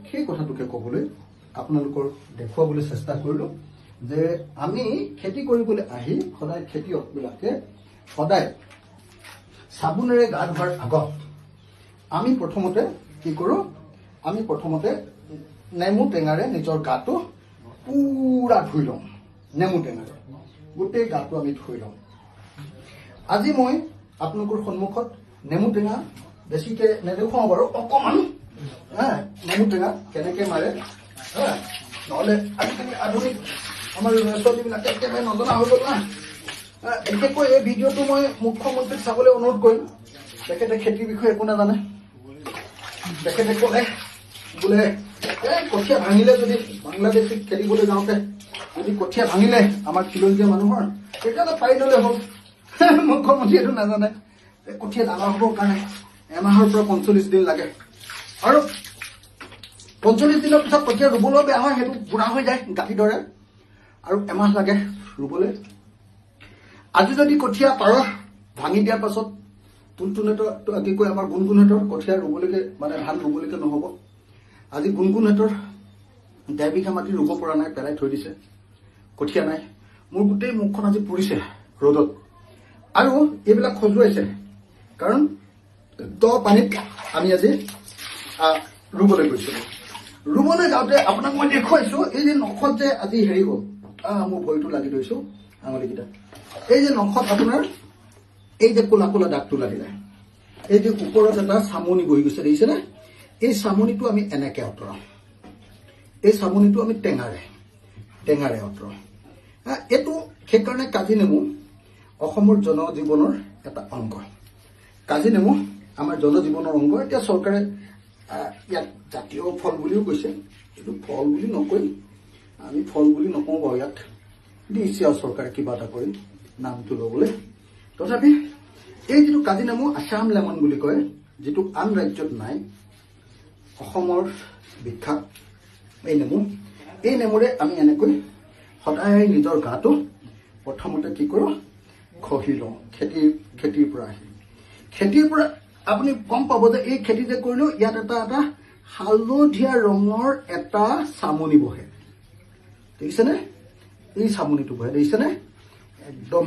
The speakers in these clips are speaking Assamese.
সেই কথাটোকে ক'বলৈ আপোনালোকৰ দেখুৱাবলৈ চেষ্টা কৰিলোঁ যে আমি খেতি কৰিবলৈ আহি সদায় খেতিয়কবিলাকে সদায় চাবোনেৰে গা ধোৱাৰ আগত আমি প্ৰথমতে কি কৰোঁ, আমি প্ৰথমতে নেমু টেঙাৰে নিজৰ গাটো পুৰা ধুই লওঁ। নেমু টেঙাৰে গোটেই গাটো আমি ধুই লওঁ। আজি মই আপোনালোকৰ সন্মুখত নেমু টেঙা বেছিকৈ নেদেখুৱাওঁ বাৰু, অকণমান নেমু টেঙা কেনেকৈ মাৰে, নহ'লে আজিকালি আধুনিক আমাৰ ল'ৰা ছোৱালীবিলাকে একেবাৰে নজনা হৈ গ'ল না। বিশেষকৈ এই ভিডিঅ'টো মই মুখ্যমন্ত্ৰীক চাবলৈ অনুৰোধ কৰিম। তেখেতে খেতিৰ বিষয়ে একো নাজানে। তেখেতে ক'লে বোলে এই কঠীয়া ভাঙিলে, যদি বাংলাদেশীক খেদিবলৈ যাওঁতে যদি কঠীয়া ভাঙিলে আমাৰ খিলঞ্জীয়া মানুহৰ, তেতিয়াহ'লে পাৰি ল'লে হ'ল। মুখ্যমন্ত্ৰীয়ে এইটো নাজানে। কঠীয়া ডাঙৰ হ'বৰ কাৰণে এমাহৰ পৰা 45 দিন লাগে, আৰু 45 দিনৰ পিছত কঠীয়া ৰুবলৈও বেয়া হয়, সেইটো বুঢ়া হৈ যায় গাঁঠিৰ দৰে, আৰু এমাহ লাগে ৰুবলৈ। আজি যদি কঠীয়া পাৰ ভাঙি দিয়াৰ পাছত টুনটুনহঁতৰ, কি কয় আমাৰ গুণগুণহঁতৰ কঠীয়া ৰুবলৈকে, মানে ধান ৰুবলৈকে নহ'ব। আজি গুণগুণহঁতৰ 1.5 বিঘা মাটি ৰুব পৰা নাই, পেলাই থৈ দিছে, কঠীয়া নাই। মোৰ গোটেই মুখখন আজি পুৰিছে ৰ'দত, আৰু এইবিলাক খজুৱাইছে, কাৰণ দ পানীত আমি আজি ৰুবলৈ গৈছিলোঁ। ৰুবলৈ যাওঁতে আপোনাক মই দেখুৱাইছোঁ, এই যে নখত যে আজি হেৰি হ'ল, মোৰ ভৰিটো লাগি ধৰিছোঁ আঙুলিকেইটা, এই যে নখত আপোনাৰ এই যে ক'লা ক'লা দাগটো লাগিলে, এই যে ওপৰত এটা চামনি বহি গৈছে, দেখিছেনে? এই চামনিটো আমি এনেকে আঁতৰাওঁ, এই চামনিটো আমি টেঙাৰে আঁতৰাওঁ। এইটো সেইকাৰণে কাজি নেমু অসমৰ জনজীৱনৰ এটা অংগ। কাজি নেমু আমাৰ জনজীৱনৰ অংগ। এতিয়া চৰকাৰে ইয়াক জাতীয় ফল বুলিও কৈছে, এইটো ফল বুলি নকৈ, আমি ফল বুলি নকওঁ বাৰু, ইয়াক দিছে আৰু চৰকাৰে কিবা এটা কৰি নামটো ল'বলৈ। তথাপি এই যিটো কাজি নেমু, আছাম লেমন বুলি কয়, যিটো আন ৰাজ্যত নাই, অসমৰ বিখ্যাত এই নেমু। এই নেমুৰে আমি এনেকৈ সদায় নিজৰ গাটো প্ৰথমতে কি কৰোঁ, ঘঁহি লওঁ। খেতিৰ পৰা আহি, খেতিৰ পৰা আপুনি গম পাব যে এই খেতি যে কৰিলোঁ, ইয়াত এটা এটা হালধীয়া ৰঙৰ এটা চামনি বহে, দেখিছেনে? এই চামনিটো বহে, দেখিছেনে? একদম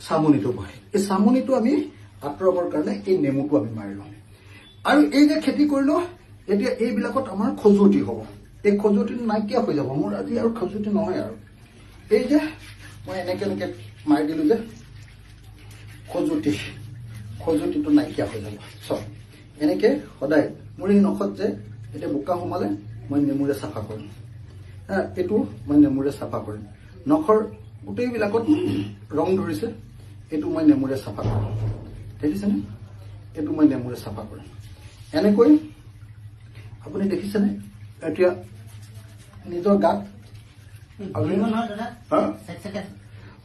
চামনিটো বহে। এই চামনিটো আমি আঁতৰাবৰ কাৰণে এই নেমুটো আমি মাৰি লওঁ। আৰু এই যে খেতি কৰিলোঁ, এতিয়া এইবিলাকত আমাৰ খজুৱতি হ'ব, এই খজুৱতি নাইকিয়া হৈ যাব। মোৰ আজি আৰু খজুৱতি নহয় আৰু। এই যে মই এনেকে এনেকে মাৰি দিলোঁ যে খজুৱতিটো নাইকিয়া হৈ যাব। চব এনেকে সদায় মোৰ এই নখত যে এতিয়া বোকা সোমালে মই নেমুৰে চাফা কৰিম, এইটো মই নেমুৰে চাফা কৰিম। নখৰ গোটেইবিলাকত ৰং ধৰিছে, এইটো মই নেমুৰে চাফা কৰিম, দেখিছেনে? এইটো মই নেমুৰে চাফা কৰিম। এনেকৈ আপুনি দেখিছেনে? এতিয়া নিজৰ গাত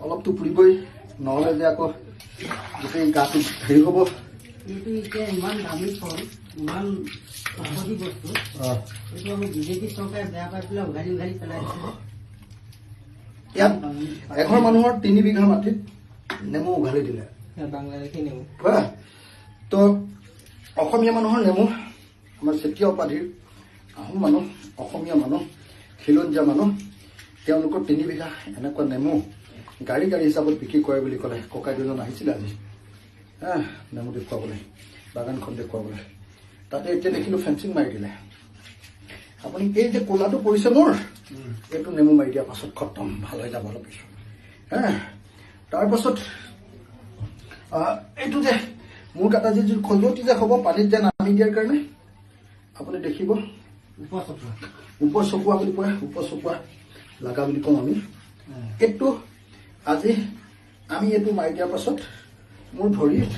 অলপতো পুৰিবই, নহ'লে যে আকৌ গোটেই গাটো হেৰি হ'ব। এইটো এতিয়া ইমান দামী ফল, ইমান ঔষধি বস্তু, এইটো আমি বিজেপি চৰকাৰে বেয়া পাই পেলাই উঘালি উঘালি পেলাই দিছিলে। ইয়াত এঘৰ মানুহৰ 3 বিঘা মাটিত নেমু উঘালি দিলে, বাংলাদেশী নেমু। তো অসমীয়া মানুহৰ নেমু, আমাৰ চেতিয়া উপাধিৰ আহোম মানুহ, অসমীয়া মানুহ, খিলঞ্জীয়া মানুহ, তেওঁলোকৰ 3 বিঘা এনেকুৱা নেমু গাড়ী গাড়ী হিচাপত বিক্ৰী কৰে বুলি ক'লে। ককাই দুজন আহিছিলে আজি নেমু দেখুৱাবলৈ, বাগানখন দেখুৱাবলৈ। তাতে এতিয়া দেখিলোঁ ফেঞ্চিং মাৰি দিলে। আপুনি এই যে ক'লাটো পৰিছে মোৰ, এইটো নেমু মাৰি দিয়াৰ পাছত খতম, ভাল হৈ যাব অলপ পিছত। তাৰপাছত এইটো যে মোৰ কাটা যে খজুৱতি যে হ'ব পানীত যে নামি দিয়াৰ কাৰণে, আপুনি দেখিব ওপৰ চকুৱা বুলি কয়, ওপৰ চকুৱা লগা বুলি কওঁ আমি। এইটো আজি আমি এইটো মাৰি দিয়াৰ পাছত মোৰ ভৰিত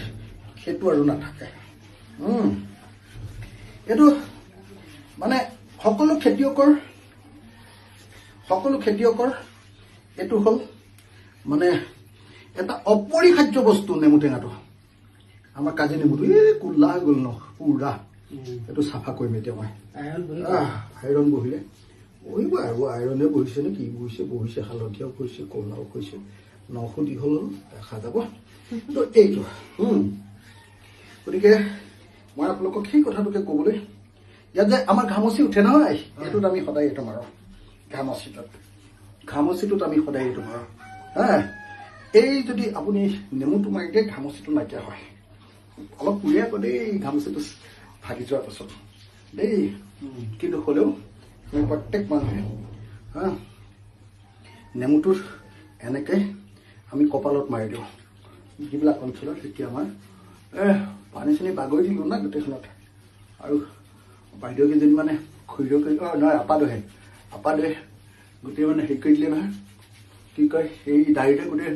সেইটো আৰু নাথাকে। এইটো মানে সকলো খেতিয়কৰ এইটো হ'ল মানে এটা অপৰিহাৰ্য বস্তু নেমু টেঙাটো। আমাৰ কাজি নেমুটো এই কোলা হৈ গ'ল ন পুৰা, এইটো চাফা কৰিম এতিয়া মই। আইৰণ বহিলে বহিব আৰু, আইৰণে বহিছে নে কি বহিছে, বহিছে, হালধীয়াও হৈছে, ক'লাও হৈছে, নখো দীঘল হ'ল, দেখা যাব। তো এইটো গতিকে মই আপোনালোকক সেই কথাটোকে ক'বলৈ ইয়াত যে আমাৰ ঘামচি উঠে নহয়, এইটোত আমি সদায় এইটো মাৰোঁ। ঘামচিটোত আমি সদায় এইটো মাৰোঁ। হা, এই যদি আপুনি নেমুটো মাৰি দিয়ে, ঘামচিটো নাইকিয়া হয়। অলপ পুৰি আকৌ দেই ঘামচিটো ভাগি যোৱাৰ পাছত দেই, কিন্তু হ'লেও আমি প্ৰত্যেক মানুহে হা নেমুটোৰ এনেকৈ আমি কপালত মাৰি দিওঁ যিবিলাক অঞ্চলত। তেতিয়া আমাৰ পানী চানী বাগৰি দিলোঁ না গোটেইখনত। আৰু বাইদেউ কেইজনী মানে খুৰীদেউ, নহয় আপাদহে গোটেই মানে হেৰি কৰি দিলে নহয়, কি কয়, এই দাড়িতে গোটেই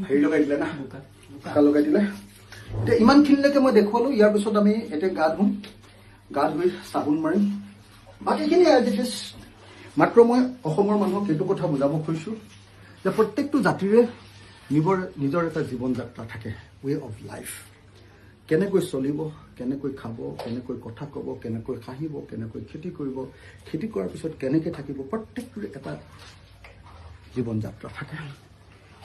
হেৰি লগাই দিলে না, বোকা লগাই দিলে। এতিয়া ইমানখিনিলৈকে মই দেখুৱালোঁ। ইয়াৰ পিছত আমি এতিয়া গা ধুম, গা ধুই চাবোন মাৰিম, বাকীখিনি এজ it is. মাত্ৰ মই অসমৰ মানুহক এইটো কথা বুজাব খুজিছোঁ যে প্ৰত্যেকটো জাতিৰে নিজৰ এটা জীৱন যাত্ৰা থাকে, ৱে অফ লাইফ। কেনেকৈ চলিব, কেনেকৈ খাব, কেনেকৈ কথা ক'ব, কেনেকৈ হাঁহিব, কেনেকৈ খেতি কৰিব, খেতি কৰাৰ পিছত কেনেকৈ থাকিব, প্ৰত্যেকটোৰে এটা জীৱন যাত্ৰা থাকে।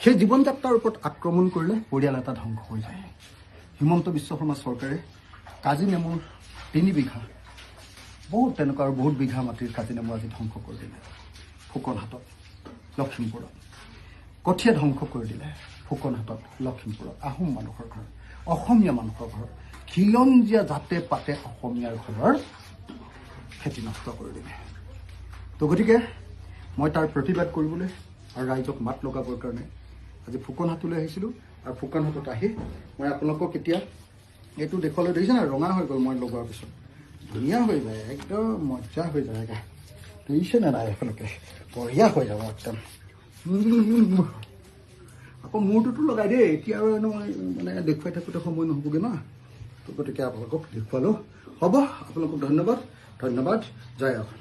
সেই জীৱন যাত্ৰাৰ ওপৰত আক্ৰমণ কৰিলে পৰিয়াল এটা ধ্বংস হৈ যায়। হিমন্ত বিশ্ব শৰ্মা চৰকাৰে কাজি নেমুৰ 3 বিঘা, বহুত তেনেকুৱা আৰু বহুত বিঘা মাটিৰ কাজি নেমু আজি ধ্বংস কৰি দিলে ফুকনহাটত, লখিমপুৰত। কঠীয়া ধ্বংস কৰি দিলে ফুকনহাটত, লখিমপুৰত। আহোম মানুহৰ ঘৰ, অসমীয়া মানুহৰ ঘৰ, খিলঞ্জীয়া জাতে পাতে অসমীয়াৰ ঘৰৰ খেতি নষ্ট কৰি দিলে। তো গতিকে মই তাৰ প্ৰতিবাদ কৰিবলৈ আৰু ৰাইজক মাত লগাবৰ কাৰণে আজি ফুকনহাটলৈ আহিছিলোঁ। আৰু ফুকনহাটত আহি মই আপোনালোকক এতিয়া এইটো দেখুৱালৈ, দেখিছে না ৰঙা হৈ গ'ল মই লগোৱাৰ পিছত, ধুনীয়া হৈ যায়, একদম মজা হৈ যায়। দেখিছে নে নাই আপোনালোকে? বঢ়িয়া হৈ যাব একদম। আকৌ মূৰটোতো লগাই দেই। এতিয়া আৰু মই মানে দেখুৱাই থাকোঁতে সময় নহ'বগৈ ন, তো গতিকে আপোনালোকক দেখুৱালোঁ। হ'ব, আপোনালোকক ধন্যবাদ, ধন্যবাদ, জয় অসম।